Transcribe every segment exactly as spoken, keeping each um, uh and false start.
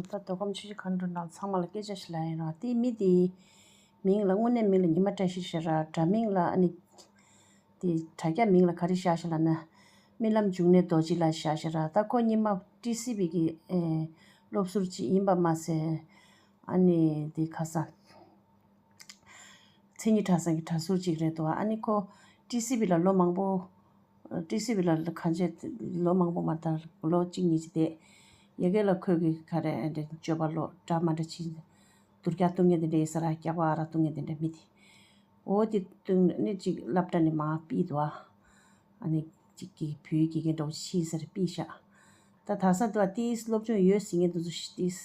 ད་མདོ་ཁམས་ཆུ་བཞི་སྒང་དྲུག་ནང་ཚང་མ་ལ་སྐད་ཆ་ཞིག་ལབ་ཡིན་ར། དེ་མི་དེའི་མིང་ལ་དངོས་གནས་མིང་ལ་ཉི་མ་བཀྲ་ཤིས་ཟེར་ར། དྲ་མིང་ལ་ཨ་ནི་དེ་དྲ་རྒྱ་མིང་ལ་ག་རེ་བཞག་ཤག་ལབ་ན། རྨི་ལམ་འབྱུང་གནས་རྡོ་རྗེ་ལགས་བཞག་ཤག་ར། ད་ཁོ་སྔོན་མ་ཊི་སི་ཝི་གི་ཨེ་སློབ་ཟུར་ཅིག་ཡིན་པ་མ་ཟད། ཨ་ནི་དེ་ཁ་སང་མཚན་ཉིད་གྲྭ་ཚང་གི་གྲྭ་ཟུར་ཅིག་རེད་འདུག་ཨ་ནི་ཁོ་ཊི་སི་ཝི་ལ་ལོ་མང་པོ། ཊི་སི་ཝི་ལ་གང་ཅི་ལོ་མང་པོ་མ་ད་ལོ་གཅིག་གཉིས་ཅིག་བསྡད། ཡ་གི་ལ་ཁོས་གི་ག་རེ་འདྲ་སྤྱོད་པ་ལོ་འདྲ་མ་འདྲ་ཅིག་དུར་རྒྱག་གཏོང་མཁན་དེ་འདྲ་ཡིན་ས་ར། སྐྱག་པ་ཨ་རག་གཏོང་མཁན་དེ་འདྲ་མི་དེ། འོ་དེ་བཏུང་ནས་ཅིག་སློབ་གྲྭ་ནས་མར་ཕུད་འདུག་ཨ་ནི་ཅིག་གི་བོད་དགེ་རྒན་འདྲ་བོ་ཕྱིན་ས་ར་ཕུད་ཤག་ད་དག་ས་འདུག་ཨ། ཏིས་སློབ་སྦྱོང་ཡོད་ཟེར་མཁན་དེ་ཚོ་ཏིས་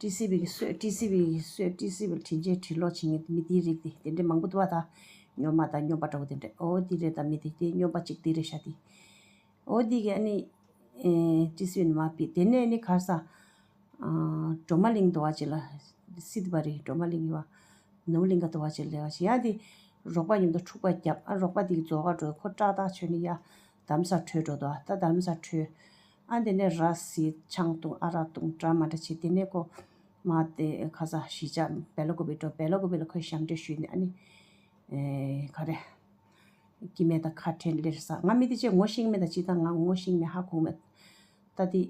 ཊི་སི་ཝི་གི་སྲོལ། ཊི་སི་ཝི་གི་སྲོལ། ཊི་སི་ཝི་ལ་དྲིན་ཆེན་དྲིན་ལོག་བྱེད་མཁན་མི་དེའི་རིགས་དེ་དེ་འདྲ་མང་པོ་འདུག་ཨ། ད་སྨྱོན་མ་དང་སྨྱོན་པ་འདྲ་བོ་དེ་འདྲ། འོ་དེ་རེད། ད་མི་དེ་དེ་སྨྱོན་པ་གཅིག་དེ་རེད་ཤག་དེ། འོ་དེ་གི་ཨ་ནི་ཨེ་ཊི་སི་ཝི་ནས་མར་ཕུད། དེ་ནས་ཨ་ནི་ག་རེ་ཟ། ཨ་སྒྲོལ་མ་གླིང་དུ་བ་ཅིག་ལ། སི་ཏི་བ་རི་སྒྲོལ་མ་གླིང་ཡོད་པ། ནོར་བུ་གླིང་ག་དུ་བ་ཅིག་ལ་སླེབས་པ་ཞིག་ཡང་དེ་རོགས་པ་མཉམ་དུ་འཁྲུག་པ་བརྒྱབ། ཨ་རོགས་པ་དེ་གི་རྫོགས་ཁ་འགྲོ། ཁོ་སྐྲག་ཐག་ཆོད་ནས་ཡར་རྡ་རམ་ས་བྲོས་འགྲོ་འདུག་ད་རྡ་རམ་ས་བྲོས། ཨ་དེ་ནས་ར་བཟི་ཆང་འཐུང་ཨ་རག་འཐུང་འདྲ་མ་འདྲ་བྱས། དེ་ནས་ཁོ་མར་དེ་ག་རེ་ཟ་གཞིས་ཆགས་སྦེ་ལ་ཀུ་པེ་འགྲོ། སྦེ་ལ་ཀུ་པེ་ལ་ཁོས་ཞབས་འདྲེན་ཞུས་ནས་ཨ་ནི་ཨེ་ག་རེ་སྐྱེ་དམན་དང་ཁ་བྲལ་ལེར་ཟ། ང་མི་དེ་ཅིག་ངོ་ཤེས་མེད། ད་ཅི་ད་ང་ངོ་ཤེས་མེད། ཧ་གོ་མེད། ད་དེ།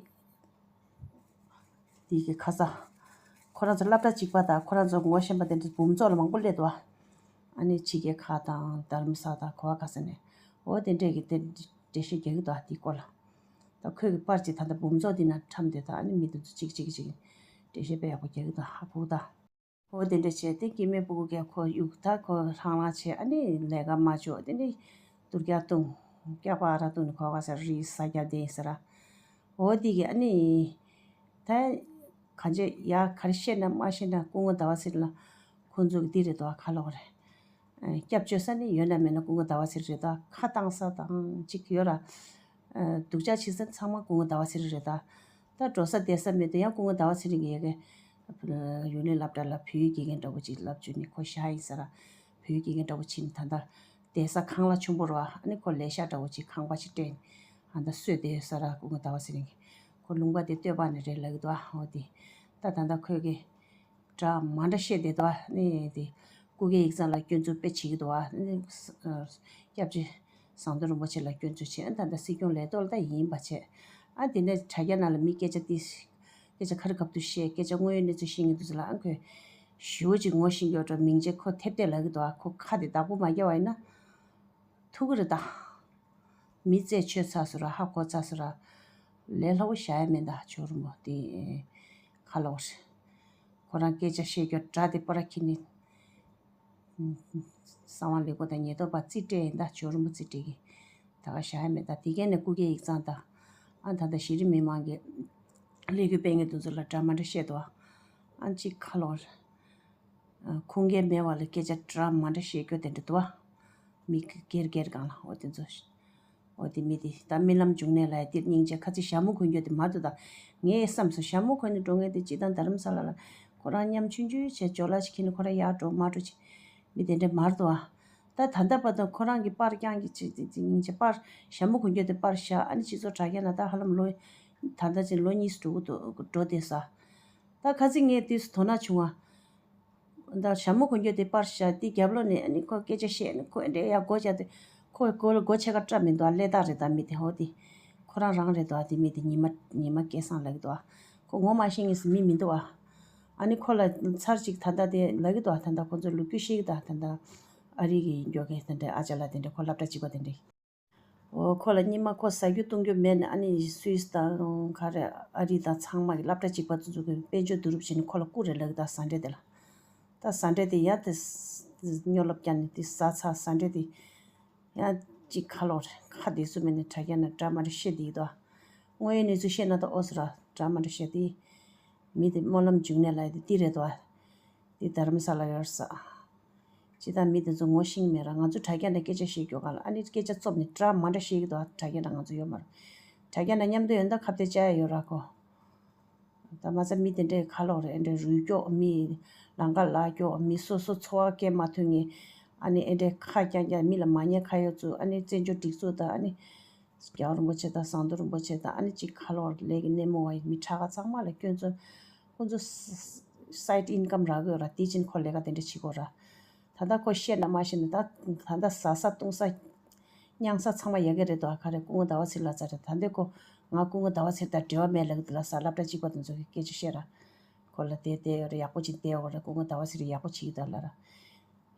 དེ་གི་ཁ་ས། ཁོ་རང་ཚོ་སློབ་གྲྭ་གཅིག་པ་དང་ཁོ་རང་ཚོ་ངོ་ཤེས་པ་དེ་འདྲ་འབུམ་ཚོགས་ལ་མང་པོ་སླེབས་འདུག་ཨ་ནི་ཕྱི་རྒྱལ་ཁག་དང་རྡ་རམ་ས་དང་ག་བ་ག་ས་ནས། འོ་དེ་འདྲས་ཀྱི་དེ་འགྲེལ་བཤད་རྒྱག་གི་འདུག་ཨ་དེའི་སྐོར་ལ། ད་ཁོས་ཀྱི་པར་ཅིག་ད་ལྟ་འབུམ་ཚོགས་འདི་ན་འཁྲམ་བསྡད་དང་། ཨ་ནི་མི་དེ་ཚོ་གཅིག་གཅིག་གཅིག་འགྲེལ་བཤད་དཔེ་ཡག་པོ་རྒྱག་གི་འདུག་ཧ་གོ་གི་ད། འོ་དེ་འདྲ་བྱས་ཏེ་སྐྱེ་དམན་སྤུ་གུ་གས་ཁོ་གཡུག་ད་ཁོ་ལྷང་ལྷང་བྱས། ཨ་ནི་ལས་ཀ་མ་ལྕོགས་དེ་འདྲ་དུར་རྒྱག་བཏུང་། སྐྱག་པ་ཨ་རག་བཏུང་ནས་ཁོ་ག་ས་རི་ས་རྒྱབ་བསྡད་ཡིན་ས་ར། འོ་དེ་གི་ཨ་ནི་ད་གང་བྱས་ཡ་ག་རེ་བཤད་ན་མ་བཤད་ན་སྐུ་ངོ་ཟླ་བ་ཚེ་རིང་ལ་ཁོང་ཚོ་གི་འདི་རེད་དོ། ཁ་ལོག་རེད། སྐྱབས་བཅོལ་ས་ནི་ཡོད་ན་མེད་ན་སྐུ་ངོ་ཟླ་བ་ཚེ་རིང་རེད་ད། ཁ་བཏང་ས་དང་ཅིག་ཡོད་ར། སྡུག་ཅག་བྱེད་ས་ཚང་མ་སྐུ་ངོ་ཟླ་བ་ཚེ་རིང་རེད་ད། ད་འགྲོ་ས་བསྡད་ས་མེད་དུས་ཡང་སྐུ་ངོ་ཟླ་བ་ཚེ་རིང་གི་ཡ་གི་ཡུན་རིང་སློབ་གྲྭ་ལ་བོད་ཡིག་དགེ་རྒན་འདྲ་བོ་ཅིག་བསླབ་བཅུག་ནས་ཁོ་བཞག་ཡིན་ས་ར། བོད་ཡིག་དགེ་རྒན་འདྲ་བོ་ཕྱིན་ད་ལྟ་བསྡད་ས་ཁང་གླ་ཆེན་པོ་ར། ཨ་ནི་ཁོ་ལས་ཤག་འདྲ་བོ་ཅིག་ཁང་པ་ཅིག་སྤྲད་ནས་ཨ་ད་གསོས་བསྡད་ས་ར། སྐུ་ངོ་ཟླ་བ་ཚེ་རིང་གི་ཁོ་ལུང་པ་དེ་སྟོད་པ་ནས་རེད་ལབ་ཀྱི་འདུག་ཨ་འོ་དེ། ད་ད་ལྟ་ཁོས་གི་འདྲ་མ་འདྲ་བཤད་བསྡད་འདུག་ཨ་ནི་དེ་སྐུ་སྒེར་ཡིག་ཚང་ལ་སྐྱོན་འཛུགས་དཔེ་བྱེད་ཀྱི་འདུག་ཨ་ནི་སྐྱབས་རྗེ་ཟམ་གདོང་རིན་པོ་ཆེ་ལ་སྐྱོན་འཛུགས་བྱས། ཨ་ད་ལྟ་སྲིད་སྐྱོང་ལས་ཐོག་ལ་ད་ཡིན་པ་བྱས། ཨ་དེ་ནས་དྲ་རྒྱ་ནང་ལ་མི་སྐད་ཆ་དེ་སྐད་ཆ་ག་རེ་གབ་ཏུ་བཤད། སྐད་ཆ་དངོས་ཡོད་གནས་ཚུལ་བཤད་མཁན་དེ་ཚོ་ལ་ཨ་ཁོས་ཞེ་པོ་ཅིག་ངོ་ཤེས་ཀྱི་ཡོད་འགྲོ། མིང་ཆེ་ཁོ་ཐེབས་ཐེབས་ལབ་ཀྱི་འདུག་ཨ་ཁོ་ཁ་དེ་བདག་པོ་མ་རྒྱབ་པ་ཡིན་ན་ཐུག་གི་རེད་ད། མི་རྩད་ཆོད་ཚར་སོང་ར། ཧ་གོ་ཚར་སོང་ར། ལས་སླ་པོ་བཞག་ཡ་མེད་ད། ཇོ་རིན་པོ་དེ་ཁ་ལོག་རེད། ཁོ་རང་སྐད་ཆ་བཤད་རྒྱུ་དྲ་དེ་པོ་ར་ཁྱེར་ནས་གསང་བ་ལས་ཁུངས་དང་ཉེན་རྟོག་པ་རྩིས་སྤྲད་ཡིན་ད། ཇོ་རིན་པོ་རྩིས་སྤྲད་ཀྱི་ད་ག་བཞག་ཡ་མེད་ད། དེ་གས་ནས་སྐུ་སྒེར་ཡིག་ཚང་དང་ཨ་ད་ལྟ་གཞི་རིམ་མི་མང་གི་ལས་འགུལ་སྤེལ་མཁན་དེ་ཚོ་ལ་འདྲ་མ་འདྲ་བཤད་འདུག་ཨ་ཅིག་ཁ་ལོག་རེད། ཁུངས་སྐྱེལ་མེད་པ་ལ་སྐད་ཆ་འདྲ་མ་འདྲ་བཤད་རྒྱུ་དེ་འདྲ་འདུག་ཨ། མི་སྒེར་སྒེར་སྒང་ལ་འོ་དེ་ཚོ། འོ་དེ་མི་དེ་ད་རྨི་ལམ་འབྱུང་གནས་ལ་ཡ་དེ་སྙིང་རྗེ། ཁ་ཚིག་ཞྭ་མོ་གོན་རྒྱུ་དེ་མ་འདུག་ད། ངས་བསམ་སོང་ཞྭ་མོ་གོན་ནས་འགྲོ་མཁན་དེ་སྤྱིར་བཏང་རྡ་རམ་ས་ལ་ལ་ཁོ་རང་མཉམ་ཆུང་ཆུང་བྱས་ཇོ་ལ་ཞིག་ཁྱེར་ནས་ཁོ་རང་ཡར་འགྲོ་མར་འགྲོ་བྱས་མི་དེ་འདྲ་མ་རེད་འདུག་ཨ། ད་ད་ལྟ་བར་དུ་ཁོ་རང་གི་པར་རྐྱང་གི་ཅི་ཅི་ཅི་སྙིང་རྗེ། པར་ཞྭ་མོ་གོན་རྒྱུ་དེ་པར་བཞག་ཨ་ནི་སྤྱི་ཚོགས་དྲ་རྒྱ་ནང་ད་ཧ་ལམ་ལོ་ད་ལྟ་ཅིག་ལོ་གཉིས་སུ་འགྲོ་གི་འདུག་འགྲོ་བསྡད་ས། ད་ཁ་ཚིག་ངས་དུས་སུ་དོ་སྣང་བྱུང་བ། ད་ཞྭ་མོ་གོན་རྒྱུ་དེ་པར་བཞག་དེ་རྒྱབ་ལོགས་ནས་ཨ་ནི་ཁོ་སྐད་ཆ་བཤད་ནས་ཁོ་འདྲ་ཡ་སྒོ་བརྒྱབ་དེ་ཁོ་སྒོ་ལ་སྒོ་ཕྱེད་ཀ་བཀྲ་མི་འདུག་ཨ་ཀླད་སྟག་རེད་ད་མི་དེ། འོ་དེ་ཁོ་རང་རང་རེད་འདུག་ཨ་དེ་མི་དེ་ཉི་མ་ཉི་མ་སྐལ་བཟང་ལབ་ཀྱི་འདུག་ཨ་ཁོ་ངོ་མ་ཤེས་ངེས་སུ་མི་མི་འདུག་ཨ། ཨ་ནི་ཁོ་ལ་ཚར་གཅིག་ད་ལྟ་དེ་ལབ་ཀྱི་འདུག་ཨ་ད་ལྟ་ཁོ་ཚོ་ལོ་རྒྱུས་བཤད་ཀྱི་འདུག་ཨ་ད་ལྟ་ཨ་རི་གི་འགྱོ་མཁན་དེ་འདྲ་ཨ་ཅག་ལགས་དེ་འདྲ་ཁོ་སློབ་གྲྭ་གཅིག་པ་དེ་འདྲ། འོ་ཁོ་ལ་སྔོན་མ་ཁོ་ཟ་རྒྱུ་བཏུང་རྒྱུ་མེད་ནས་ཨ་ནི་སུད་སི་དང་ག་རེ་ཨ་རི་དང་ཚང་མ་གི་སློབ་གྲྭ་གཅིག་པ་དེ་ཚོ་གི་དཔལ་འབྱོར་བསྡུ་རུབ་བྱས་ནས་ཁོ་ལ་བསྐུར་རེད་ལབ་ཀྱི་འདུག་ཟ་འདྲེ་དེ་ལ། ད་ཟ་འདྲེ་དེ་ཡ་དེ་སྨྱོ་ལབ་རྒྱག་ནས་དེ་ཟ་ཚར། ཟ་འདྲེ་དེ་ཡ་གཅིག་ཁ་ལོག་རེད། ཁ་བདེ་སུ་མེད་ནས་དྲ་རྒྱ་ནང་འདྲ་མ་འདྲ་བཤད་བསྡད་ཀྱི་འདུག་དངོས་ཡོད་གནས་ཚུལ་བཤད་ན་ད་ཨོ་སི་ར་འདྲ་མ་འདྲ་བཤད་དེ། མི་དེ་སྨོན་ལམ་འབྱུང་གནས་ལ་ཡ་དེ་དེ་རེད་འདུག་འདི་རྡ་རམ་ས་ལ་ཡོད་ས། ཇི་ལྟར་མི་དེ་ཚོ་ངོ་ཤེས་མེད་ར། ང་ཚོ་དྲ་རྒྱ་ནས་སྐད་ཆ་བཤད་རྒྱུ་གང་ལ་ཨ་ནི་སྐད་ཆ་རྩོམ་ནས་འདྲ་མ་འདྲ་བཤད་ཀྱི་འདུག་དྲ་རྒྱ་ནང་ང་ཚོ་ཡོད་མ་རེད། དྲ་རྒྱ་ནང་མཉམ་དུ་ཡོད་ན་ད་ཁ་གཏད་བཅག་ཡ་ཡོད་ར་ཁོ། ད་མ་ཚད་མི་དེ་འདྲའི་ཁ་ལོག་རེད། འདྲ་རུལ་སྐྱོག་མི་ལང་ཀ་ལ་སྐྱོག་མི་སོ་སོ་འཚོ་བ་སྐྱེལ་མ་ཐུབ་ངེས། ཨ་ནི་ཨེ་འདྲའི་ཁ་རྐྱང་རྐྱང་མི་ལ་མ་ཉེས་ཁ་གཡོག་བཙུགས། ཨ་ནི་བཙན་བྱོལ་སྒྲིག་འཛུགས་དང་ཨ་ནི་རྒྱལ་བ་རིན་པོ་ཆེ་དང་ཟམ་གདོང་རིན་པོ་ཆེ་དང་ཨ་ནི་གཅིག་ཁ་ལོག་ལས་ཀྱི་སྣེ་མོ་བ་ཡི་མི་ཁྲ་ཁ་ཚང་མ་ལ་སྐྱོན་འཛུགས། ཁོང་ཚོ་སའིཌ་ཨིན་ཀམ་རག་གི་ཡོད་ར། དེ་ཕྱིན་ཁོ་ལས་ཀ་དེ་འདྲ་བྱེད་དགོས་ར། ད་ལྟ་ཁོ་བཤད་ན་མ་བཤད་ན་ད་ད་ལྟ་ཟ་ས་བཏུང་ས་མྱང་ས་ཚང་མ་ཡ་གི་རེད་དོ། ག་རེ་སྐུ་ངོ་ཟླ་བ་ཚེ་རིང་ལབ་ཚར་རེད། ད་འདི་ཁོ་ང་སྐུ་ངོ་ཟླ་བ་ཚེ་རིང་དང་འབྲེལ་བ་མེད་ལབ་གི་འདུག་ལ། ཟ་སློབ་གྲྭ་གཅིག་པ་དེ་ཚོ་གི་སྐད་ཆ་བཤད་ར། ཁོ་ལ་དེ་དེ་ཡོད་རེད། ཡག་པོ་ཅིག་བསྡད་ཡོད་རེད། སྐུ་ངོ་ཟླ་བ་ཚེ་རིང་ཡག་པོ་བྱེད་ཀྱི་འདུག་ལབ་ར།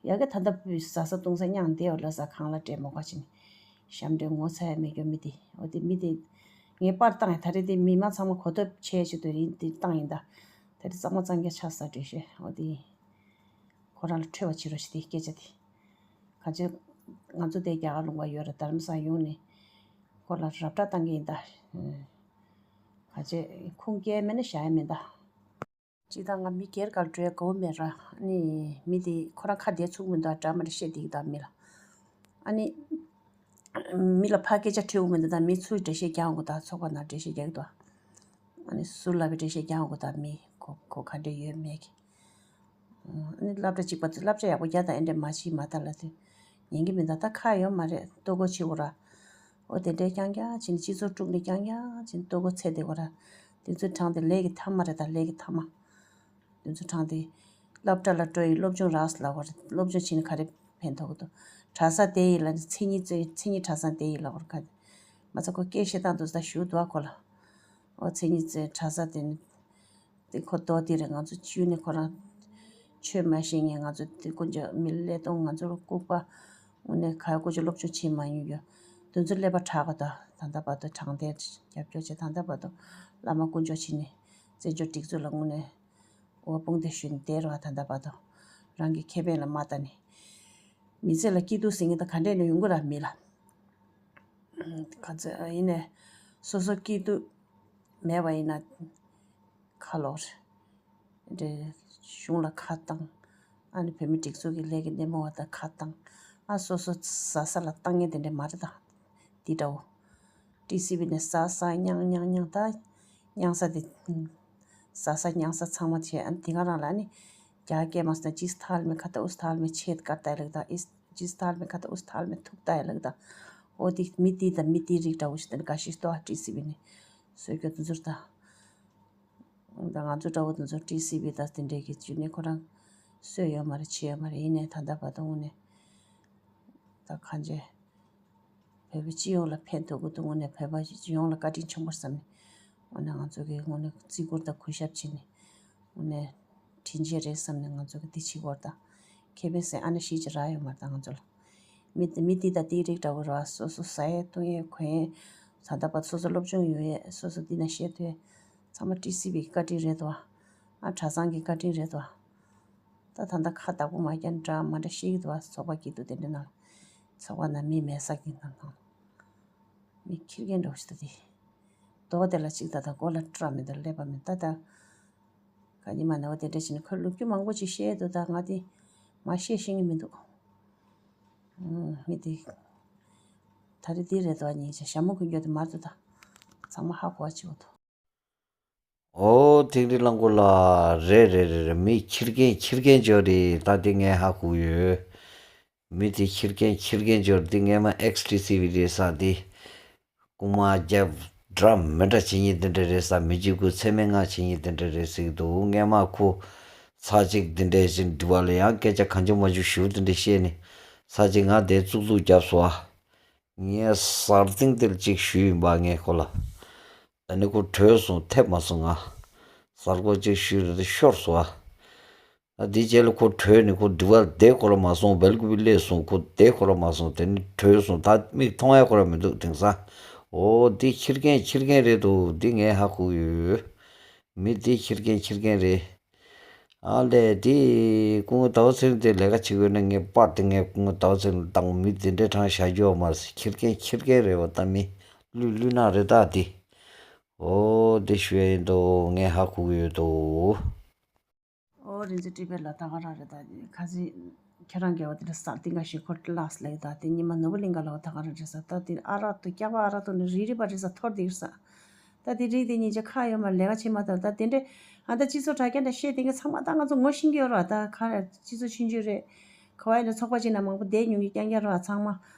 ཡ་གི་ད་ལྟ་བུ་ཟ་ས་བཏུང་ས་མྱང་བསྡད་ཡོད་ལ། ཟ་ཁང་ལ་སྤྲད་མོ་ཁ་ཕྱིན། ཞབས་འདྲེན་ངོ་ཚ་ཡ་མེད་རྒྱུ་མི་དེ། འོ་དེ་མི་དེ་ངས་པར་བཏང་ཡིན། ད་རེས་དེ་མི་མང་ཚང་མ་གོ་ཐོས་བྱས་ཆེད་དུ་ཡིན་དེ་བཏང་ཡིན་ད། ད་རེས་གཙང་མ་གཙང་རྐྱང་ཆགས་ས་འདྲ་ཤེས། འོ་དེ་ཁོ་རང་ལ་འཕྲོད་པ་བྱེད་རོགས་ཞེས་དེ་སྐད་ཆ་དེ། ག་ཚོད་ང་ཚོ་དེ་རྒྱ་གར་ལུང་པ་ཡོད་ར། དྷ་རམ་ས་ཡོང་ནས་ཁོ་ལ་རབ་བསྒྲགས་བཏང་གི་ཡིན་ད། ག་ཚོད་ཁུངས་སྐྱེལ་མེད་ན་བཞག་ཡ་མིན་ད། ཅི་ད་ང་མི་སྒེར་གར་འགྲོ་ཡ་དགའ་བོ་མེད་ར། ནི་མི་དེ་ཁོ་རང་ཁ་བདེ་ཚུགས་མི་འདུག་འདྲ་མ་འདྲ་བཤད་བསྡད་ཀྱི་འདུག་མི་ལ། ཨ་ནི་མི་ལ་ཕར་སྐད་ཆ་འཁྲིད་འོང་མི་འདུག་ད་མི་ཚུར་འགྲེལ་བཤད་རྒྱག་འོང་གི་འདུག་ཚོགས་པ་ནང་འགྲེལ་བཤད་རྒྱག་གི་འདུག་ཨ་ནི་ཟུར་ལ་བའི་འགྲེལ་བཤད་རྒྱག་འོང་གི་འདུག་མི་ཁོ་ཁོ་ག་འདྲ་ཡོད་མེད་ཀྱི། ཨ་ནི་སློབ་གྲྭ་གཅིག་པ་ཚོས་སློབ་གྲྭ་ཡག་པོ་རྒྱག་དང་ཨེ་འདྲས་མ་བྱེད་མ་ད་ལ་དེ་ཉན་གྱི་མི་འདུག་ད་ཁ་ཡོད་མ་རེད། ལྟོ་གོས་བྱེད་དགོས་ར། འོ་དེ་འདྲའི་རྐྱང་རྐྱང་བྱས་ནས་སྤྱི་ཚོགས་དཀྲུག་ནས་རྐྱང་རྐྱང་བྱས་ནས་ལྟོ་གོས་འཚོལ་བསྡད་དགོས་ར། དེ་ཚོའི་གྲངས་དེ་ལས་ཀྱི་མཐའ་མ་རེད། ད་ལས་ཀྱི་མཐའ་མ། དེ་ཚོའི་གྲངས་དེ་སློབ་གྲྭ་ལ་འགྲོ་ཡི་སློབ་སྦྱོང་རག་སོང་ལབ་དགོས་ར། སློབ་སྦྱོང་བྱས་ནས་ག་རེ་ཕན་ཐོགས་ཀྱི་འདུག་གྲྭ་ས་དེ་ཡིན་ལ་མཚན་ཉིད་རྩེ་མཚན་ཉིད་གྲྭ་ས་དེ་ཡིན་ལབ་དགོས་ར། ག་མ་ཚད་ཁོ་སྐད་བཤད་སྟངས་དུ་ད་ཞུ་འདུག་ཨ་ཁོ་ལ། འོ་མཚན་ཉིད་རྩེ་གྲྭ་ས་དེ་ནི། དེ་ཁོ་རྡོ་དེ་རེད། ང་ཚོ་བཅུ་ནས་ཁོ་རང་ཆོས་མ་ཤེས་མཁན། ང་ཚོ་དེ་དཀོན་མཆོག་མི་ལ་ལས་གཏོང་། ང་ཚོ་ལ་ལྐུགས་པ། དངོས་གནས་ག་ཡ་དཀོན་མཆོག་སློབ་སྦྱོང་བྱེད་མ་མྱོང་རྒྱུ། དེ་ཚོ་ཀླད་པ་དྲག་ག་ད། ད་ལྟ་བར་དུ་དྲང་བདེན་རྒྱབ་སྐྱོར་བྱེད། ད་ལྟ་བར་དུ་བླ་མ་དཀོན་མཆོག་ཕྱིན་ནས་བཙན་བྱོལ་སྒྲིག་འཛུགས་ལ་དངོས་གནས་འོ་དཔུང་སྡེ་ཞུས་ནས་བསྡད་རོགས། ད་ལྟ་བར་དུ་རང་གི་ཁེ་ཕན་ལ་མ་ལྟ་ནས། མི་ཚེ་ལ་སྐྱིད་སྡུག་ཟེར་མཁན་ད་ག་འདྲས་ནས་ཡོང་གི་ར་མི་ལ། ག་ཚོད་ཡིན་ནས་སོ་སོ་སྐྱིད་སྡུག་མེད་པ་ཡིན་ན་ཁ་ལོག་རེད། གཞུང་ལ་ཁ་བཏང་། ཨ་ནི་བོད་མི་སྒྲིག་འཛུགས་ཀྱི་ལས་ཀྱི་སྣེ་མོ་བ་དང་ཁ་བཏང་། ཨ་སོ་སོ་ཟ་ས་ལ་བཏང་མཁན་དེ་འདྲས་མ་རེད་ད། འདི་འདྲ་བོ། ཊི་སི་ཝི་ནས་ཟ་ས་མྱང་མྱང་མྱང་ད། མྱང་ས་དེ། ཟ་ས་མྱང་ས་ཚང་མ་བྱས། ཨ་ནི་དེ་ག་རང་ལ་ཨ་ནི། རྒྱ་སྐད་མ་སོང་ན་ཇི་སི་ཐལ་མེ་ཁ་ཏ་ཨུ་སི་ཐལ་མེ་ཆེད་ཀར་ཏའི་ལག་ད་ཨིས། ཇི་སི་ཐལ་མེ་ཁ་ཏ་ཨུ་སི་ཐལ་མེ་ཐུག་ཏའི་ལག་ད། འོ་དེ་མི་དེ་དང་མི་དེའི་རིགས་འདྲ་བོ་ཞིག་དང་འགའ་ཞིག་ལྟོ་ཨ་ཊི་སི་ཝི་ནས་སོས་རྒྱུ་དེ་ཚོར་ད། ད་ང་ཚོ་འདྲ་བོ་དེ་ཚོ་ཊི་སི་ཝི་དང་དེ་འདྲའི་གི་བརྒྱུད་ནས་ཁོ་རང་སོས་ཡོད་མ་རེད། བྱས་ཡོད་མ་རེད། ཡིན་ནའི་ད་ལྟ་བར་དུ་དངོས་གནས་ད་གང་བྱས། བོད་པའི་སྤྱི་ཡོངས་ལ་ཕན་ཐོགས་ཀྱི་འདུག་དངོས་གནས་བོད་པ་ཡོངས་ལ་བཀའ་དྲིན་ཆེན་པོ་བསམ་ནས། དངོས་གནས་ང་ཚོ་གིས་དངོས་གནས་བརྩི་བཀུར་དང་གུས་ཞབས་བྱས་ནས། དངོས་གནས་དྲིན་ཆེན་རེད་བསམ་ནས་ང་ཚོ་གིས་འདི་བྱེད་དགོས་རེད་ད། ཁེ་ཕན་ཟེར་ཨ་ནི་ཞིག་ཅིག་རག་ཡོད་མ་རེད་ད་ང་ཚོ་ལ། མི་མི་འདི་དང་འདིའི་རིགས་འདྲ་བོ་རེད་བ། སོ་སོ་ཟ་ཡས་བཏུང་ཡས་གོན་ཡས། ད་ལྟ་བར་སོ་སོ་སློབ་སྦྱོང་ཡོད་ཡས། སོ་སོ་འདི་ན་བཤད་ཐུབ་ཡས། ཚང་མ་ཊི་སི་ཝི་གི་བཀའ་དྲིན་རེད་དོ། ཨ་གྲྭ་ཚང་གི་བཀའ་དྲིན་རེད་དོ། ད་ད་ལྟ་ཁ་བདག་པོ་མ་རྒྱ་འདྲ་མ་འདྲ་ཤེས་ཀྱི་འདུག་བ། ཚོགས་པ་སྐྱིད་སྡུག་དེ་འདྲ་ནང་། ཚོགས་པ་ནང་མི་མེད་ས་གི་ནང་ནང་། མི་ཁྱི་རྒན་འདྲ་བོ་ཞིག་འདུག་དེ། རྡོ་དེ་ལ་གཅིག་ད་ལྟ་མགོ་ལ་སྐྲ་མི་འདུག་ཀླད་པ་མི་འདུག་ད་ད། ག་ཉི་མ་ནའོ་དེ་འདྲ་བྱས་ནས་ཁོས་ལོ་རྒྱུས་མང་པོ་ཅིག་བཤད་འདུག་ད་ང་དེ་མ་བཤད་ཤེས་ཀྱི་མི་འདུག་ཨུམ། མི་དེ། ད་རེས་དེ་རེད་དོ། ཉིན་ཞག་ཞྭ་མོ་གི་འགྱོ་དེ་མར་དུ་ད། ཚང་མ་ཧ་གོ་བ་བྱེད་འོ་དོ། ཨོ་ཐིག་རི་གླང་མགོ་ལགས། རེད་རེད་རེད་རེད། མི་ཁྱི་རྒན་ཁྱི་རྒན་འབྱོར་རེད། ད་དེ་ངས་ཧ་གོ་ཡོད། མི་དེ་ཁྱི་རྒན་ཁྱི་རྒན་འབྱོར། དེ་ངས་མ་ཨེགས་ཊི་སི་ཝི་རེད་ས་དེ། རྐུ་མ་རྒྱབ་འདྲ་མི་འདྲ་བྱེད་ཉིན་དེ་འདྲ་རེད་ས། མི་གཅིག་གུ་ཚེ་མེད་ང་བྱེད་ཉིན་དེ་འདྲ་རེད་ཟེར་གི་འདུག་ངས་མ་ཁོ་ཚ་གཅིག་དེ་འདྲ་བཞིན་འདྲི་བ་ལ་ཡང་སྐད་ཆ་གང་བྱུང་མ་བྱུང་ཞུ་དེ་འདྲ་བཤད་ནས། ཚ་གཅིག་ང་དེ་བཙུགས་བཙུགས་རྒྱབ་སོ་ཨ། ངས་གསར་རྟིང་དེར་གཅིག་ཞུས་ཡིན་པ་ངས་ཁོ་ལ། ཨ་ནི་ཁོ་བྲོས་སོང་། ཐེབས་མ་སོང་ང་། གསར་འགོད་གཅིག་ཞུས་རེད་དེ་ཤོར་སོང་ཨ། ཨ་དེ་རྗེས་ལ་ཁོ་བྲོས་ནས་ཁོ་དྲི་བར་བསྡད་ཁོ་ར་མ་སོང་། སྦེལ་ཀོབ་སླེབས་སོང་། ཁོ་བསྡད་ཁོ་ར་མ་སོང་། དེ་ནི་བྲོས་སོང་། ད་མིག་མཐོང་ཡ་ཁོ་ར་མི་འདུག་དེང་སང་། ཨོ་འདི་ཁྱི་རྒན་ཁྱི་རྒན་རེད་འདུག་འདི་ངས་ཧ་གོ་ཡོད། མི་འདི་ཁྱི་རྒན་ཁྱི་རྒན་རེད། ཨ་ལས་དེ་སྐུ་ངོ་ཟླ་བ་ཚེ་རིང་དེ་ལས་ཀ་བྱེད་དགོས་ན་ངས་པར་དེ་ངས་སྐུ་ངོ་ཟླ་བ་ཚེ་རིང་བཏང་། མི་དེ་འདྲའི་གྲངས་བཞག་རྒྱུ་ཡོད་མ་རེད། ཁྱི་རྒན་ཁྱི་རྒན་རེད་བ། ད་མི་བླུད་བླུད་ནག་རེད་ད་དེ། ཨོ་དེ་ཞུ་ཡ་ཡིན་འདུག་ངས་ཧ་གོ་གི་ཡོད་དོ། ཨོ་རིན་ཆེན་བཀྲིས་པའི་ལ་ད་ག་རང་རེད་ད། ཁ་སང་ཁྱེད་རང་གིས་འོ་དེ་འདྲ་ཟེར་དེ་འགའ་ཞིག་ཁོ་ལགས་ལེགས་ད། དེ་ཉི་མ་ནོར་བུ་གླིང་ག་ལ་འོ་ད་ག་རང་རེད་ཟེར། ད་དེ་ཨ་རག་ཏུ་སྐྱག་པ་ཨ་རག་ཏུ་ནི་རིལ་རིལ་བ་རེད་ཟེར། འཐོར་དེ་ཟེར། ད་དེ་རིགས་དེ་ཉིན་ཅིག་ཁ་ཡོད་མ་ལས་ཀ་བྱེད་མ་ཐུབ། ད་དེ་འདྲས་ཨ་ད་སྤྱི་ཚོགས་དྲ་རྒྱ་འདྲ་བཤད་དེ་གི་ཚང་མ་ད་ང་ཚོ་ངོ་ཤེས་ཀྱི་ཡོད་ར། ད་ག་རེ་སྤྱི་ཚོགས་ཆུང་ཆུང་རེད། ག་བ་ཡིན་ན་ཚོགས་པ་ཅིག་ན་མང་པོ་བསྡད་མྱོང་གི་རྐྱང་རྐྱང་ར། ཚང་མ་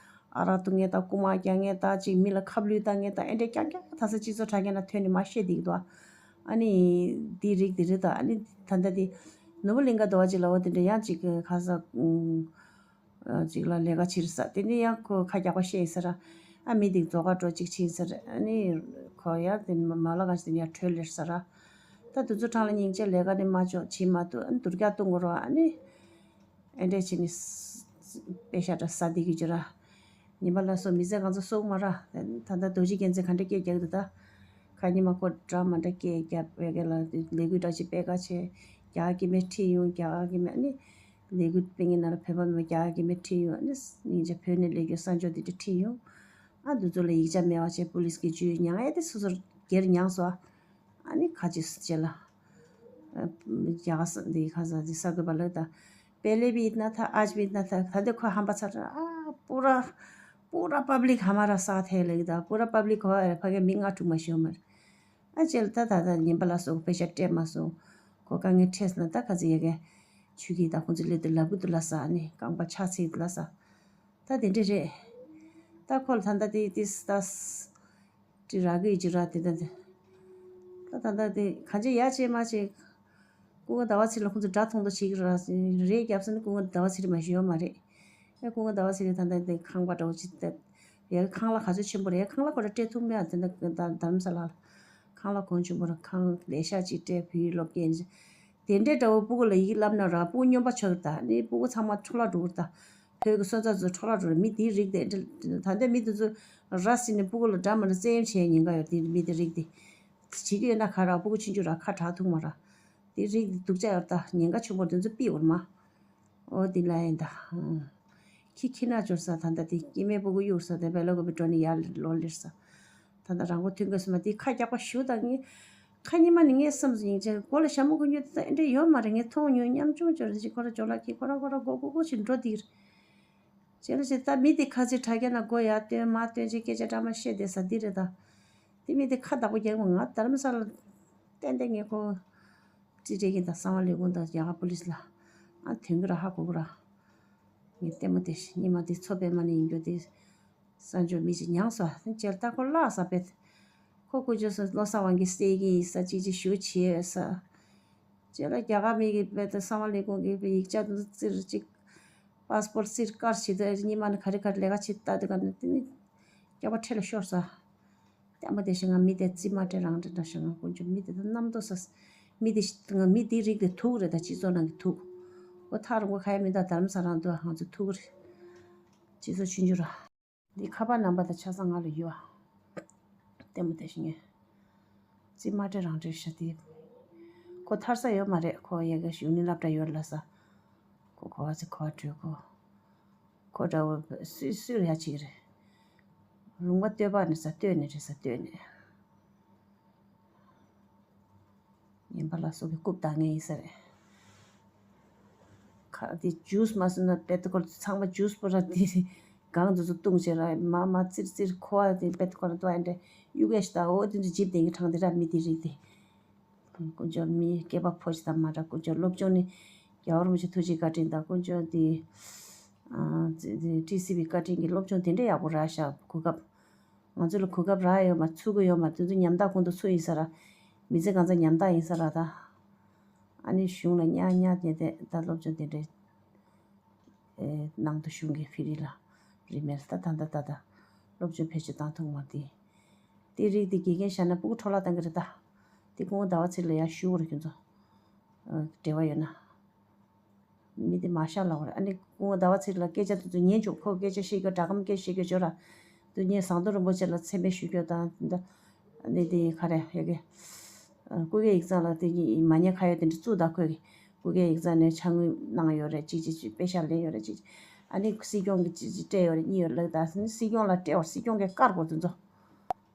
ཨ་རག་འཐུང་མཁན་དང་རྐུ་མ་རྐྱང་མཁན་དང་ཅིག་མི་ལ་ཁ་བསླུས་བཏང་མཁན་དང་ཨེ་འདྲས་རྐྱང་རྐྱང་ད་ས་སྤྱི་ཚོགས་དྲ་རྒྱ་ན་ཐོན་ནས་མ་བཤད་དེ་གི་འདུག་ཨ། ཨ་ནི་དེའི་རིགས་དེ་རེད་ད། ཨ་ནི་ད་ལྟ་དེ་ནོར་བུ་གླིང་ག་ཟླ་བ་གཅིག་ལ་འོ་དེ་འདྲ་ཡང་ཅིག་ཁ་ས་ཅིག་ལ་ལས་ཀ་བྱེད་ས་དེ་ནི་ཡང་ཁོ་ཁ་རྒྱག་པ་བཤད་ཡིན་ས་ར། ཨ་མི་དེ་རྫོགས་ཁ་འགྲོ་གཅིག་ཕྱིན་ས་ར། ཨ་ནི་ཁོ་ཡང་དེ་མ་ལ་ག་ཞིག་དེ་ཡང་བྲོས་ལེར་ས་ར། ད་དུ་ཚོ་གྲངས་ལ་སྙིང་རྗེ་ལས་ཀ་ནི་མ་ཆོག་བྱེད་མ་ཐུབ། ཨ་ནི་དུར་རྒྱག་གཏོང་དགོས་ར། ཨ་ནི། ཨེ་འདྲས་བྱས་ནས་ས་ས་དཔེ་ཤ་འདྲ་ཟ་བསྡད་ཀྱི་བྱོས་ར། ཉིན་པ་ལ་སོགས་མི་ཚེ་གང་ཚ་སོག་མ་ར། ད་ལྟ་རྡོ་རྗེ་རྒྱལ་མཚན་ག་འདྲ་སྐད་རྒྱག་གི་འདུག་ད། ཁ་ཉི་མ་ཁོ་འདྲ་མ་འདྲ་སྐད་རྒྱབ་བས་ག་ལ་ལས་འགུལ་འདྲ་ཅིག་སྤེལ་ག་བྱས། རྒྱ་གར་སྐྱེ་དམན་ཁྲིད་ཡོང་། རྒྱ་གར་སྐྱེ་དམན་ཨ་ནི་ལས་འགུལ་སྤེལ་མཁན་ནང་ལ་བོད་པ་མི་རྒྱ་གར་སྐྱེ་དམན་ཁྲིད་ཡོང་། ཨ་ནི་སྙིང་རྗེ་བོད་ནས་སླེབས་རྒྱུ་གསར་འབྱོར་དེ་འདྲ་ཁྲིད་ཡོང་། ཨ་འདུ་ཚོ་ལ་ཡིག་ཆ་མེད་པ་བྱས་པུ་ལིས་ཀྱིས་འཇུས་མྱངས་ཨེ་དེ་སོ་སོར་སྒེར་མྱངས་སོ། ཨ་ནི་ཁ་ཅིག་སུ་བྱེད་ལ། རྒྱ་གར་ས་འདི་ཁ་ས་འདི་ས་དགོས་པ་ལ་ད། पहले भी इतना था, आज भी इतना था. ད་འདི་ཁོ་ཧམ་པ་ཚ་ར། ཨ་पूरा पूरा पब्लिक हमारा साथ है ལེགས་ད། पूरा पब्लिक ཁོ་ཨ་ཕ་གི་མི་ང་དྲུག་མ་ཤོད་མར། ཨ་ཅེལ་ད་ད་ད་ཉན་པ་ལ་སོགས་དཔེ་ཆ་སྤྲད་མ་སོང་། ཁོ་དཀའ་ངལ་འཕྲད་སོང་ན་ད་ག་ཚོད་ཡ་གི་ཆུ་གི་ད་ཁོང་ཚོ་སླེབས་དུས་ལབ་གི་འདུག་ལ་ས། ཨ་ནི་རྐང་པ་ཕྱག་འཚལ་གི་འདུག་ལ་ས། ད་དེ་འདྲས་རེད། ད་ཁོ་ལ་ད་ད་དེ་དེ་ད། ཅི་རག་གི་ཅི་རག་དེ་ད་དེ། ད་ད་ད་དེ་གང་ཅི་ཡ་ཅེ་མ་ཅེ། སྐུ་ངོ་ཟླ་བ་ཚེ་ལ་ཁོང་ཚོ་དགྲ་མཐོང་དོ་བྱེད་ཀྱི་ར། རེད་རྒྱབ་ས་ནི་སྐུ་ངོ་ཟླ་བ་ཚེ་རིང་མ་ཞིག་ཡོད་མ་རེད། ཨེ་སྐུ་ངོ་ཟླ་བ་ཚེ་རིང་ད་ད་དེ་ཁང་པ་འདྲ་བོ་ཅིག་ད། ཡ་ཁང་གླ་ག་ཚོད་ཆེན་པོ་རེད། ཁང་གླ་ཁོ་ར་སྤྲད་ཐུབ་མེད་ཨ། དེ་ད་ད་རྡ་རམ་ས་ལ་ལ། ཁང་གླ་གོང་ཆེན་པོ་ར་ཁང་ལས་ཤག་ཅིག་སྤྲད་བོད་ཡིག་སློབ་སྐྱེལ། དེ་འདྲའི་འདྲ་བོ་སྤུ་གུ་ལ་ཡིག་བསླབ་ན་ར་སྤུ་གུ་སྨྱོན་པ་ཆགས་ཀྱི་ད། ནི་སྤུ་གུ་ཚང་མ་འཕྲོ་བརླག་འགྲོ་གི་ད། བོད་ཀྱི་སོན་རྩ་ཚོ་འཕྲོ་བརླག་འགྲོ་ར། མི་དེའི་རིགས་དེ་འདྲ་ད་ལྟ་མི་དེ་ཚོ་ར་སྲིད་ནས་སྤུ་གུ་ལ་འདྲ་མ་འདྲ་བཙན་གཡེམ་བྱས་ཉེན་ཁ་ཡོད་དེ། མི་དེ་རིགས་དེ་བྱེད་ཀྱི་ཡོད་ན་ཁ་ར་སྤུ་གུ་ཆུང་ཆུང་ར་ཁ་གྲག་ཐུབ་མ་ར། དེ་རིགས་དེ་སྡུག་ཅག་ཡོད་ད། ཉེན་ཁ་ཆེན་པོ་དེ་ཚོ་ཕི་འོར་མ། ཨོ་དེ་ལ་ཡིན་ད། ཁྱི་ཁྱི་ན་འབྱོར་ས་ད་ལྟ་དེ་སྐྱེ་དམན་སྤུ་གུ་གཡུག་ས་དེ་བེ་ལོ་གོ་བི་འགྲོ་ནས་ཡར་ལོ་ལེར་ས། ད་ལྟ་རང་མགོ་ཐོན་དགོས་སོང་མ་དེ་ཁ་རྒྱག་པ་ཞུ་ད་ངས། ཁ་ཉི་མ་ནི་ངས་བསམ་སོང་ཡིན་ཅེ་མགོ་ལ་ཞྭ་མོ་གོན་རྒྱུ་དེ་ད་ཨེ་འདྲ་ཡོད་མ་རེད། ངས་མཐོང་མྱོང་ཉམ་ཆུང་འབྱོར་ཅིག་ཁོ་ར་འཇོ་ལགས་ཀྱིས་ཁོ་ར་ཁོ་ར་མགོ་མགོ་མགོ་ཞིག་འགྲོ་དེ་རེད། ཅེ་ལ་ཅེ་ད་མི་དེ་ཁ་ཚིག་དྲ་རྒྱ་ན་མགོ་ཡར་བཏོན་མར་བཏོན་ཅེ་སྐད་ཆ་འདྲ་མ་བཤད་བསྡད་ས་འདི་རེད་ད། དེ་མི་དེ་ཁ་བདག་པོ་རྒྱག་མོ་ང་རྡ་རམ་ས་ལ་ཏན་ཏན་ངས་ཁོ། ཅི་སྤྲད་ཀྱིན་དང་གསང་བ་ལས་ཁུངས་དང་རྒྱ་གར་པུ་ལིས་ལ་ཨ་དོན་གྱི་ར་ཧ་གོ་གི་ར། ངས་ལྟད་མོ་དེ་ཉི་མ་དེ་མཚོ་པདྨ་ནས་ཡིན་རྒྱུ་དེ་གསར་འབྱོར་མི་ཅིག་མྱངས་སོ། ཨ་ཅེར་ད་ཁོ་བརླག་ས་པེད། ཁོ་སྐུ་ཅོ་སོ་བློ་བཟང་དབང་གིས་སྟེར་གྱི་ཡིན་ས་ཅིག་ཅིག་ཞུ་བྱས་ས། ཅེ་ལ་རྒྱ་གར་མི་གི་པེད་གསང་བ་ལས་ཁུངས་ཀྱི་ཡིག་ཆ་དེ་ཚོ་བཙིར་ཅིག་པཱ་སི་པོར་ཊི་བཙིར་བཀར་བྱེད་དུས་ཉི་མ་ནས་ག་རེ་ག་རེ་ལས་ཀ་བྱེད་ལྟ་དུས་ག་ནས་དེ་ནི་སྐྱག་པ་ཁྲེ་ལ་ཤོར་ས། ལྟད་མོ་དེ་བཞིན་ང་མི་དེ་རྩིས་མ་སྤྲད་རང་སྤྲད་འདྲ་ཞིག་ང་དཀོན་མཆོག་མི་དེ་དང་རྣམ་རྟོག་ས། མི་དེ་ང་མི་དེའི་རིགས་དེ་ཐུག་རེད་ད། སྤྱི་ཚོགས་ནང་གི་ཐུག་འོ་ཐག་རིང་པོ་ཁ་ཡ་མི་འདུག་རྡ་རམ་ས་རང་འདུག་ང་ཚོ་ཐུག་རེད། སྤྱི་ཚོགས་ཆུང་ཆུང་ར། འདི་ཁ་པར་ནམ་བར་དང་ཆ་ཚང་ང་ལ་ཡོད་ཨ། ལྟད་མོ་དེ་བཞིན་ངས། རྩིས་མ་སྤྲད་རང་སྤྲད་ཤ་དེ། ཁོ་ཐར་ས་ཡོད་མ་རེད། ཁོ་ཡ་གི་གཞུང་ནས་སློབ་གྲྭ་ཡོད་ལ་ས། ཁོ་གོ་བ་ཚེ་གོ་བ་བྲོས་ཁོ། ཁོ་འདྲ་བོ་སུས་སུས་ཡ་གཅིག་རེད། ལུང་པ་སྟོད་པ་ནས་ས་སྟོད་ནས་རེད་ས་སྟོད་ནས། ངན་པ་ལ་སོགས་ཀྱི་རྐུབ་བཏང་ངེས་ཡིན་ས་རེད། ཁ་དེ་ཇུས་མ་སོང་ན་པེ་ཏི་ཀོལ་ཚང་མ་ཇུས་པོ་ར་དེ་གང་དུ་ཚོ་བཏུང་བྱས་ར་མ་མ་ཙིར་ཙིར་ཁོ་བ་དེ་པེ་ཏི་ཀོལ་དུ་ཨེ་འདྲ་གཡུག་ཡ་ཞིག་ད་འོ་དེ་ཚོ་ཇིབ་དེ་གི་གྲངས་དེ་ར་མི་དེ་རིགས་དེ། དཀོན་མཆོག་མི་སྐྱེས་པ་ཕོ་ཞིག་དང་མ་འདྲ། དཀོན་མཆོག་སློབ་སྦྱོང་ནི་རྒྱལ་བ་རིན་པོ་ཆེ་ཐུགས་རྗེ་བཀའ་དྲིན་དང་དཀོན་མཆོག་དེ་ཨ་ཙི་ཙི་ཊི་སི་བི་བཀའ་དྲིན་གྱི་སློབ་སྦྱོང་དེ་འདྲ་ཡག་པོ་རག་ཤག་གོ་སྐབས། ང་ཚོ་ལ་གོ་སྐབས་རག་ཡོད་མ་ཚུགས་ཀྱི་ཡོད་མ། དེ་ཚོ་ཉམ་ཐག་ཁོང་དུ་ཚུད་ཡིན་ས་ར། མི་ཚེ་གང་ཚ་ཉམ་ཐག་ཡིན་ས་ར་ད། ཨ་ནི་གཞུང་ལ་གཉའ་གཉའ་དེ་དེ་ད་སློབ་སྦྱོང་དེ་འདྲའི་ཨེ་ནང་དུ་གཞུང་གི་ཕི་རི་ལ་རི་མེལ་ད་ད་ད་ད་ད་སློབ་སྦྱོང་བེད་སྤྱོད་བཏང་ཐུབ་མ་དེ། དེ་རིགས་དེ་དགེ་རྒན་བཞག་ན་སྤུ་གུ་འཕྲོ་བརླག་བཏང་གི་རེད་ད། དེ་སྐུ་ངོ་ཟླ་བ་ཚེ་རིང་ལ་ཡང་ཞུ་དགོས་རེད་ཁྱོད་ཚོ། ཨ་འབྲེལ་བ་ཡོད་ན། མི་དེ་མ་ཤ་ལ་བར་ཨ་ནི་སྐུ་ངོ་ཟླ་བ་ཚེ་རིང་ལ་སྐད་ཆ་དེ་ཚོ་ཉན་བྱུང་། ཁོ་སྐད་ཆ་བཤད་རྒྱུ་སྒྲ་སྒམ་སྐད་བཤད་རྒྱུ་བྱོས་ར། དུ་ཉེ་ཟམ་གདོང་རིན་པོ་ཆེ་ལ་མཚན་སྨད་ཞུ་རྒྱུ་དང་འདི་འདི་དེ་ག་རེ་ཡ་གི་སྐུ་སྒེར་ཡིག་ཚང་ལ་དེ་གི་མ་ཉེས་ཁ་ཡོད་དེ་འདྲ་བཙུགས་ད། ཁོས་གི་སྐུ་སྒེར་ཡིག་ཚང་ནས་ཕྱག་དངུལ་གནང་ཡོད་རེད་ཅིག་ཅིག་ཅིག་དཔེ་ཤག་ལེན་ཡོད་རེད་ཅིག་ཅིག་ཨ་ནི་སྲིད་སྐྱོང་གི་ཅིག་ཅིག་སྤྲད་ཡོད་རེད་གཉིས་ཡོད་ལབ་ད། སྲིད་སྐྱོང་ལ་སྤྲད་བར་སྲིད་སྐྱོང་གིས་བཀར་དགོས་དེ་ཚོ།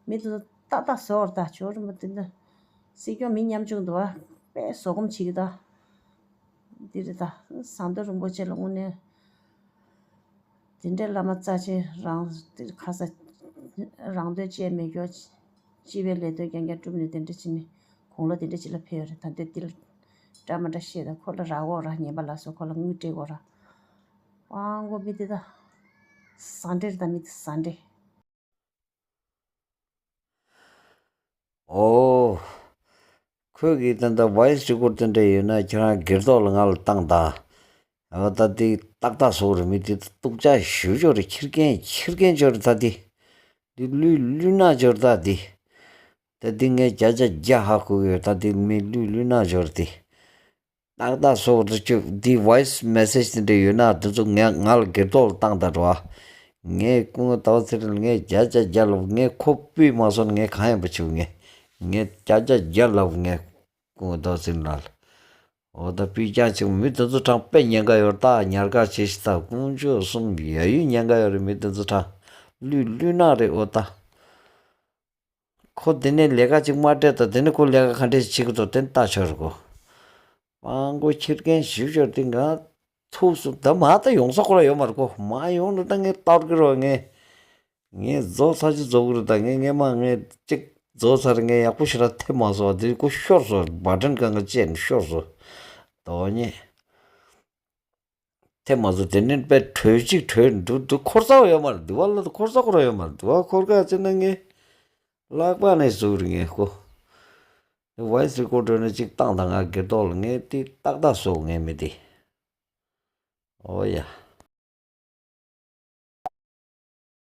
མི་དེ་ཚོ་ཏག་ཏག་བཟོ་བར་ད་ཇོ་རིན་པོ་དེ་འདྲ་སྲིད་སྐྱོང་མི་ཉམ་ཆུང་འདུག་བ་དཔེ་བཟོ་སྒོམ་བྱེད་ཀྱི་ད། འདི་རེད་ད། ཟམ་གདོང་རིན་པོ་ཆེ་ལ་དངོས་གནས། དེ་འདྲའི་བླ་མ་རྩ་ཆེན་རང་དེ་ཁ་ས་རང་དོན་བཅས་མེད་སྐྱོ། སྤྱི་པའི་ལས་དོན་རྐྱང་རྐྱང་བསྒྲུབས་ནས་དེ་འདྲ་བྱས་ནས་དགུང་ལོ་དེ་འདྲ་ཅིག་ལ་ཕེབས་ཡོད་རེད། ད་ལྟའི་འདི་ལ་འདྲ་མ་འདྲ་བཤད་ད། ཁོ་ལ་རག་གོ་ར་ཉན་པ་ལ་སོགས་ཁོ་ལ་དངུལ་སྤྲད་གོ་ར། ཝང་གོ་མི་དེ་ད། ཟ་འདྲེ་རེད་ད་མི་དེ་ཟ་འདྲེ། ཨོ། ཁོས་གི་ད་ལྟ་voice record་དེ་འདྲ་ཡོད་ན་ཁྱེད་རང་སྒེར་ཐོག་ལ་ང་ལ་བཏང་དང་། ཨ་ད་དེ་ཏག་ཏག་བཟོ་རེད། མི་དེ་སྡུག་ཅག་ཞུ་ཅོག་རེད། ཁྱི་རྒན་ཁྱི་རྒན་ཅོག་རེད། ད་དེ་དེ་ལུས་ལུས་ན་ཅོག་རེད། ད་དེ་ད་དེ་ངས་བརྒྱ་ཆ་བརྒྱ་ཧ་གོ་གི་ཡོད། ད་དེ་མི་ལུས་ལུས་ན་ཅོག་རེད། དེ་ཏག་ཏག་བཟོ་རེད། ཅོག་དེ་voice message་དེ་འདྲ་ཡོད་ན་དེ་ཚོ་ངས་ང་ལ་སྒེར་ཐོག་ལ་བཏང་དང་རོ། ངས་སྐུ་ངོ་ཟླ་བ་ཚེ་རིང་ལ་ངས་བརྒྱ་ཆ་བརྒྱ་ལབ། ངས་ཁོ་སྤུས་མ་སོང་ན་ངས་གང་ཡིན་པ་བྱེད། ངས་ངས་བརྒྱ་ཆ་བརྒྱ་ལབ། ངས་སྐུ་ངོ་ཟླ་བ་ཚེ་རིང་ལ། འོ་ད་སྤུས་ཀྱང་ཆེ། མི་དེ་ཚོ་གྲངས་དཔེ་ཉེན་ཁ་ཡོད་རེད། ད་ཉར་ག་བྱེད་ཤི་ད་དཀོན་མཆོག་གསུམ་ཡ་ཡུལ་ཉེན་ཁ་ཡོད་རེད། མི་དེ་ཚོ་གྲངས་ལུས་ལུས་ན་རེད། འོ་ད་ཁོ་དེ་ནས་ལས་ཀ་ཅིག་མ་སྤྲད་ད་དེ་ནས་ཁོ་ལས་ཀ་ག་འདྲས་བྱེད་ཀྱི་འདུག་དེ་ནས་ལྟ་ཆོག་རེད་གོ། མང་པོ་ཁྱི་རྒན་ཞིབ་ཞོར་དེ་ང་ཐུག་སོང་། ད་མ་ད་ཡོང་ས་ཁོ་ར་ཡོད་མ་རེད་གོ། མ་ཡོང་ན་ད་ངས་ལྟ་གི་རོགས། ངས་ངས་རྫོགས་ཚར་གྱི་རྫོགས་གི་རེད། ད་ངས་ངས་མ་ངས་གཅིག་རྫོགས་ཚར། ངས་ཡག་པོ་ཞེ་དྲག་ཐེབས་མ་སོང་བ། དེ་ཁོ་ཤོར་སོང་། བ་དྲན་གང་ག་བཅད་ནས་ཤོར་སོང་། དོ་ཉེ་ཐེབས་མ་སོང་། དེ་ནས་དཔེ་གྲོས་གཅིག་གྲོས་འདུག་འདུག་འཁོར་ས་ཡོད་མ་རེད། འདུག་བ་ལ་འཁོར་ས་ཁོ་ར་ཡོད་མ་རེད། འདུག་བ་འཁོར་ག་བྱས་ན་ངས་ལག་པ་ནས་ཟུག་རེད། ངས་ཁོ་voice record་ནས་གཅིག་བཏང་དང་། ང་སྒེར་ཐོག་ལ་ངས་དེ་ཏག་ཏག་བཟོ། ངས་མི་དེ། ཨོ་ཡ།